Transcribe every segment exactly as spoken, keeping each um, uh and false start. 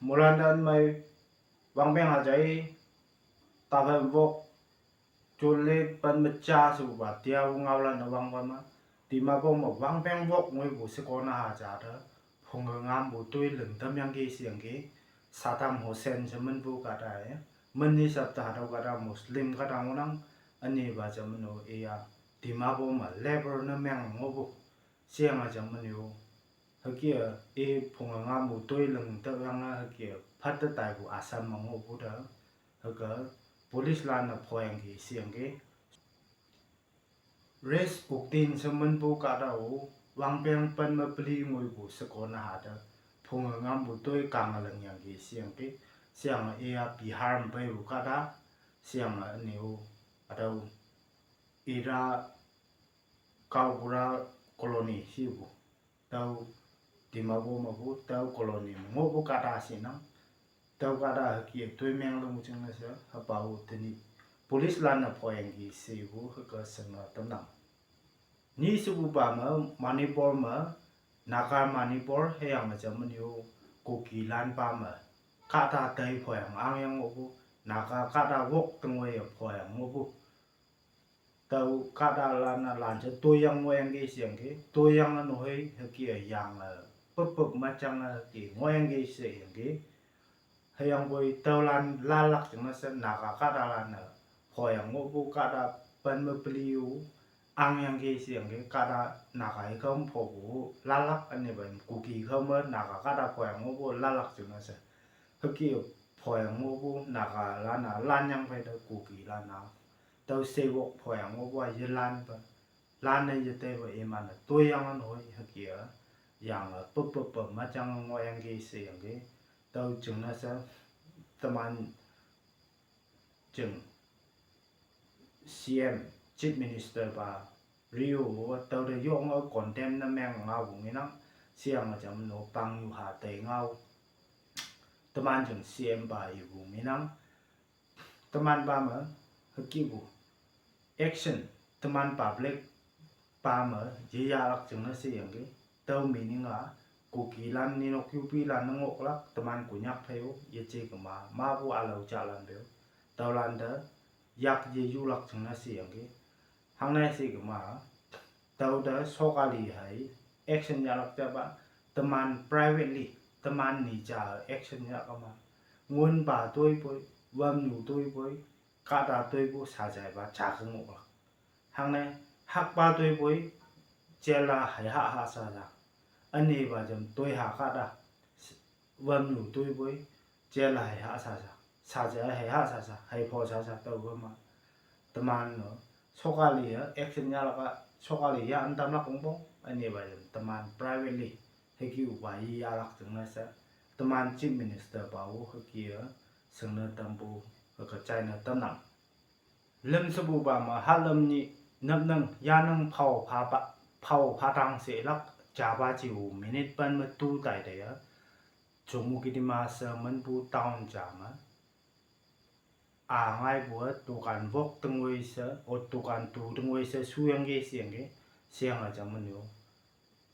Mulan dan mai wangpeng hajai, taban wok, chunlit pan mecha suba, tia wu ngaolan wangpeng ma. Dimapur ma wangpeng wok ngoi bu sekona haja da. Phung ngam bu tui leng tam yang ki siang ki. Saddam Hussein semen bu kata ya. Meni sabta hadau kata Muslim kata ngunang. Ani ba jamenu iya. Dimapur ma labor na meng ngobu. Siang a jamenu. Hakia e phung ngam bu tui leng tam yang a hakia. Phat ta tai bu Assam ma ngobu da. Haka police lan na phoyang ki siang ki. Res uktin semen bu kata u, wangpeng pan ma peli ngoi bu sekona hada. Phung ngam bu tui kang leng yang ki siang ki. Siang e a Bihar mpai bu kata. Siang a ni u. Adau ira kau kura colony si bu. Tau Dimapur ma bu, tau colony ma ngobu kata sinang. Tau kata haki tui meng lung ching na sa, hapau teni. Police lan na phoyang ki si bu, haka sena tenang. Ni subu ba ma, Manipur ma, Naga Manipur, heyang ma jamenu, Kuki lan ba ma. Kata tai phoyang ang yang ngobu, Naga kata wok tengwe ya phoyang ngobu. Tau kata lana lan se toyang ngoyang ke siang ke, toyang anu hei heki yang, eh, pepep machang, eh, heki ngoyang ke siang ke. Heyang boi tau lan lalak jeng na se Naga kata lana, hoyang ngobu kata pan mepeliu, ang yang ke siang ke, kata Naga ikam phobu lalak ane ban Kuki ikam Naga kata hoyang ngobu lalak jeng na se. Heki hoyang ngobu Naga lana lan yang pai da Kuki lana. Tau sewok phoyang ngobu a yelan pa. Lan na yete ba iman na toyang an hoi hakia. Yang a pepep machang ngoyang ke siang ke. Tau jeng na sa teman jeng C M, Chief Minister ba Rio tau da yong a condemn na meng ngau bu nginang. Siang a jamenu pang yu ha tai ngau. Teman jeng C M ba yu bu nginang. Teman ba ma, heki bu. Action, teman public ba ma, ye ya lak jeng na siang ke. Tau meaning a, Kuki lan ninok U P lan nengok lak, teman Konyak phayo, ye che kema, ma bu alau cha lan phayo. Tau lan da, yak ye yu lak jeng na siang ke. Hang na si kema, tau da sokali hai, action ya lak cha ba, teman privately, teman ni cha action ya kema. Ngun ba toi poi, wam nu toi poi, kata toi poi, sa jai ba, cha kengok lak. Hang na, hak ba toi poi, jela hai ha ha sa la. Ani ba jam toi ha kata, wam nu toi poi, jela hai ha sa sa. Sa jai hai ha sa sa, hai pho sa sa tau ba ma. Teman no, sokali ya, action ya lak a, sokali ya antam lak kong pong, ani ba jam, teman privately, heki u ba yi ya lak jeng na sa, teman Chief Minister ba u, heki ya, seng na tam bu, haka China tenang. Lem sebu ba ma, ha lem ni, nap nang, ya nang pau pa ba, pau pa tang se lak, ja ba ji u, minute pan ma tu tai de ya. Chungmu kiti ma se man bu town ja ma. A ngai bu a tukan wok tengwe se, o tukan tu tengwe se, suyang ke, siang ke, siang a jamenu.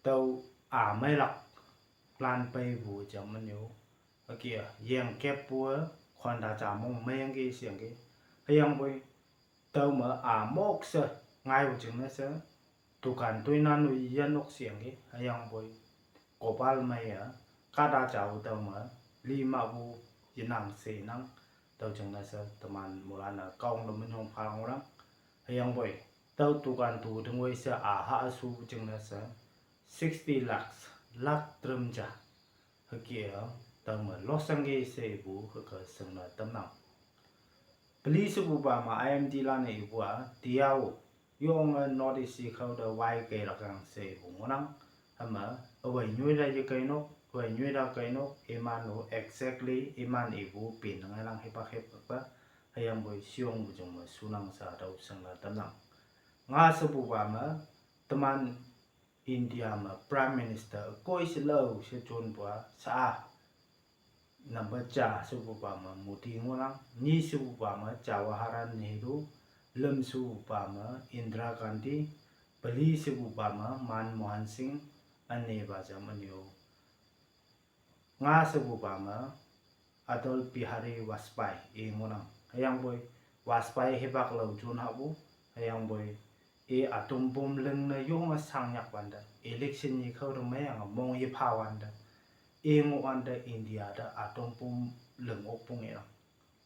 Tau a mai lak, lan pai bu jamenu. Akia, yang kep bu a, khon da ja mong mai yang ke, siang ke. Hayang boi, tau ma a mok se, ngai bu jeng na se. Tukan tui nan u yan nok siang ke, hayang boi. Kopal mai ya, kata ja u tau ma, li ma bu, yenang se nang, tau jeng na se, teman mulana, kaung lo menyong phalang orang. Hayang boi, tau tukan tu dengwe se, a ha su jeng na se, sixty lakhs, lak trem ja. Heki ya, tau ma losang ke se bu, heka seng na tenang. Peli sebu ba ma I M D lan e bu a, tiao, yong a notice si khau da wai ke lak ang se bu ngonang, hama, awai nyui da ye kai nok, awai nyui da kai nok, iman u exactly, iman ibu pin ngai lang hepa hep ba, hayang boi siong bu jong ma sunang sa tau seng na tenang. Nga sebu ba ma, teman India ma Prime Minister koi se lau se chun pua sa a. Number cha sebu ba ma Modi ngolang, ni sebu ba ma Jawaharlal Nehru, lem sebu ba ma Indira Gandhi, peli sebu ba ma Manmohan Singh, ane ba jam anyo. Nga sebu ba ma Atal Bihari Vajpayee i ngohnang. Hüyangpoi Vajpayee hipak lao jon hahpu, hüyangpoi i atom bomb lingne yonge shangnyak wante, election nyi khao te meyange mong yepha wante, i ngoh wante India te atom bomb ling okpung inang.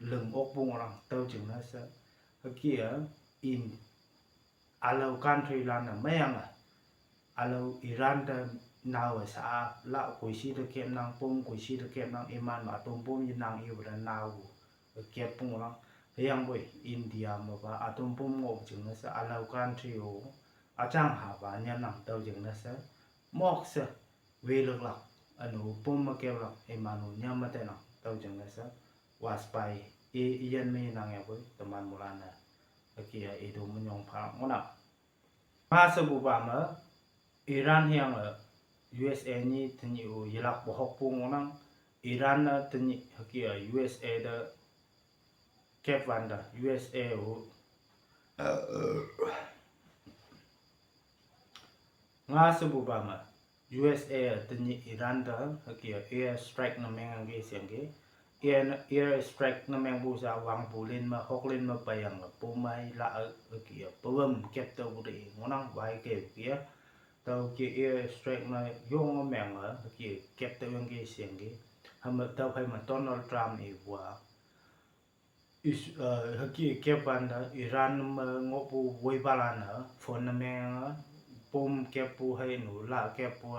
Ling okpung inang tüo jingne she. Hüke-a in ülao country lan-e meyange, ülao Iran te naowe sha-a la koishi te kepnang, bomb koishi te kepnang, iman me atom bomb yenang ipu te naopu keppu ngohnang. Hüyangpoi India mepa atom bomb ngoh jingne she ülao country-o üjang hapa nyannang tüo jingne she. Mok she, weliklak, ünu bomb me keplak iman-o nyam me tenang tüo jingne she. Vajpayee i, iyan me nang yapoi teman moilan-e hüke-a itu minyong phalak ngohnang. Nga shepupa me, Iran hüyange U S A nyi tenyih-o yelakpu hokpu ngohnang. Iran-e tenyih hüke-a U S A te kep wante, U S A-o, nga shepupa me, U S A tenyih Iran te hüke-a air strike ne mengyangki sheyangki. Air, air strike ne mengpu sha wangpu lin me, hok lin me peiyange pomei la hüke-a pawam kep tüopu te ngohnang wai keu ke-a. Tüoke air strike ne yonge menge hüke kep tüoyangki sheyangki. Hame tüophei me Donald Trump ipu-a is, eh, hüke kep wante Iran me ngohpu woipalan-e phone ne menge, bomb keppu hei nu la keppu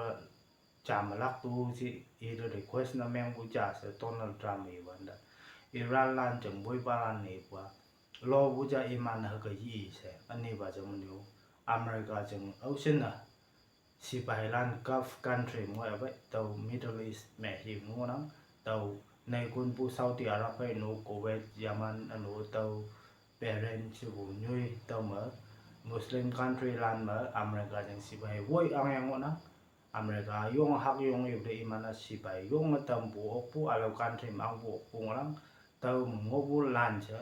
ja melak tu she ite request ne mengpu ja she Donald Trump iwante, Iran lan jing woipalan-e ipu-a lopu ja iman hüke yi she. Ünepa jam nyu America jing aoshinne sipailan Gulf country me ngoh yapei, tüo Middle East me hi ngohnang, tüo neikonpu Saudi Arab hei nu Kuwait, Yemen, ünu tüo Bahrain shepu nyoi tüo me Muslim country lan me America jing sipai woi angyang ngohnang. America yong hak yong yute iman-a sipai yonge tampu okpu, ülao country me angpu okpu ngohnang. Tüo me ngohpu lan she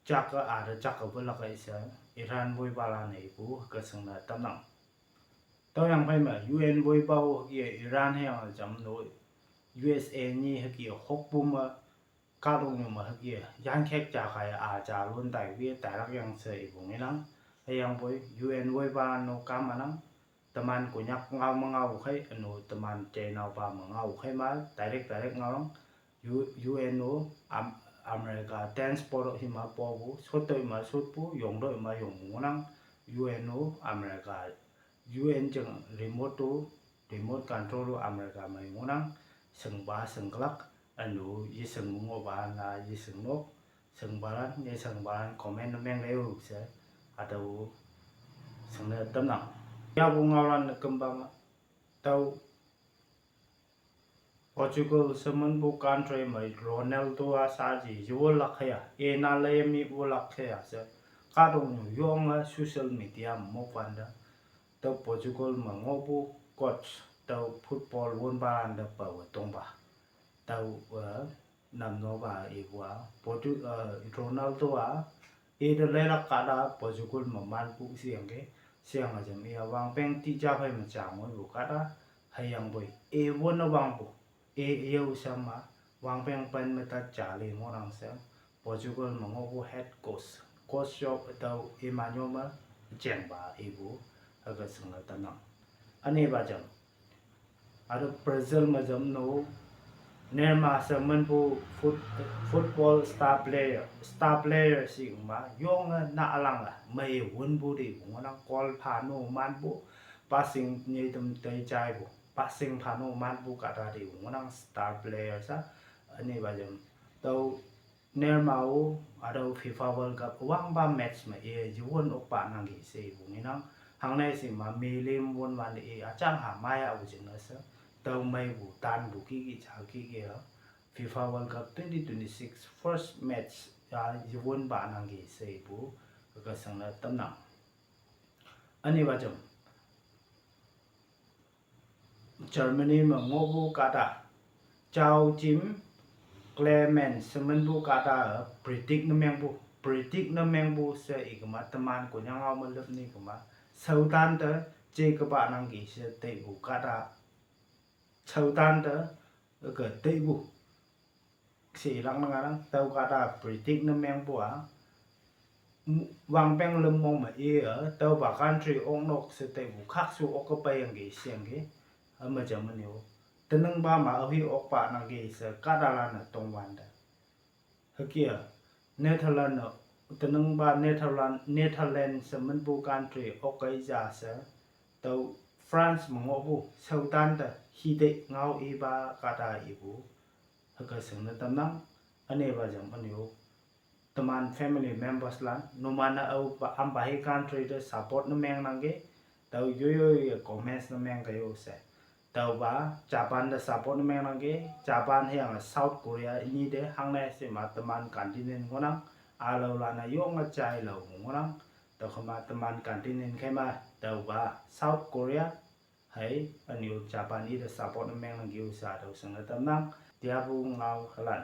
jake ate jake pelak-e she, Iran woipalan-e ipu hüke shingne tamnang. Tüoyangphei me U N woipa-o hüke Iran hüyange jam no U S A nyi hüke hokpu me, kahtoknyu me hüke yankhek ja kaiye a ja lon tai we tailak yang she ipu ngenang. Hüyangpoi U N woipa no kama nang, teman Konyak ngao me ngao khei, ünu teman jeiheinaopa me ngao khei ma, direct direct ngaolang, U-, U N-o, Am-, America transport hima popu, shot toi ma shotpu, yong toi ma yong ngohnang, U N-o, America, U N jing remote to, remote control-o America me ngohnang, shingpa shingkelak, ünu yeshing ngohpa na yeshing nok, shingpalan, yeshingpalan comment ne meng leu she, hatüo shingne tamnang. Yapu ngaolan ne kempa me, tüo Portugal she minpu country me Ronaldo-a shaji yewolak hüya, ina lei mi wolak hüya she, kahtoknyu yonge social media me mokwante, tüo Portugal me ngohpu coach, tüo football wonpalan te pawe tongpa, tüo, eh, namnopa ipu-a, Portu-, eh, Ronaldo-a, ite leilak kahta Portugal me manpu sheyangki, sheyange jam iya wangpeng tija phei me ja ngoipu kahta, hüyangpoi i wonne wangpu, i yao shama, wangpeng pen me ta ja li ngohnang she, Portugal me ngohpu head coach, coach job tüo iman yo me jengpa ipu, hüke shingne tamnang. Ünepa jam, hatüo Brazil me jam no, Neymar she minpu foot-, football star player, star player shikma yonge na ülange mei wonpu te ngohnang, goal pha no manpu, passing nyitam tei jaipu, passing pha no manpu kahta te ngohnang star player sha. Ünepa jam, tüo Neymar-o, hatüo FIFA World Cup wangpa match me i yewon okpa nangki she ipu ngenang, hangne shima milim won wante i üjang ha maya pu jingne she, tüo meipu tanpu kiki ja kiki-a, FIFA World Cup twenty twenty-six first match-a yewonpa nangki she ipu, hüke shingne tamnang. Ünepa jam, Germany me ngohpu kahta, Joachim Clement she minpu kahta-e predict ne mengpu, predict ne mengpu she ikema teman Konyak ngao me lüp ni kema, shaotan te je kepa nangki she teipu kahta, shaotan te ke teipu Ilak ne nganang, tüo kahta predict ne mengpu a, wangpeng lüm mong me i, tüopa country oknok she teipu khakshu ok ke peiyangki sheyangki. Üme jam ünyu, tenyihpa me aohi okpa nangki she kahtalan-e tongwante. Hüke a, Netherlands-e, tenyihpa Netherlands, Netherlands she minpu country okkei ja she, tüo France me ngohpu shaotante hitei ngao ipa kahta ipu. Hüke shingne tamnang. Ünepa jam ünyu, teman family members lan numan-e aopa ampa hi country te support ne mengnangki, tüo yoiyoiye comments ne mengkeiyo she. Tüopa Japan te support ne mengnangki, Japan hüyange South Korea ini te hangne shema teman continent ngohnang, ülaolan-e yonge jailao ngohnang. Tüokema teman continent kheima tüopa South Korea hei ünyu Japan ite support ne mengnangki-o she tüo shingne tamnang. Tiapu ngao halan.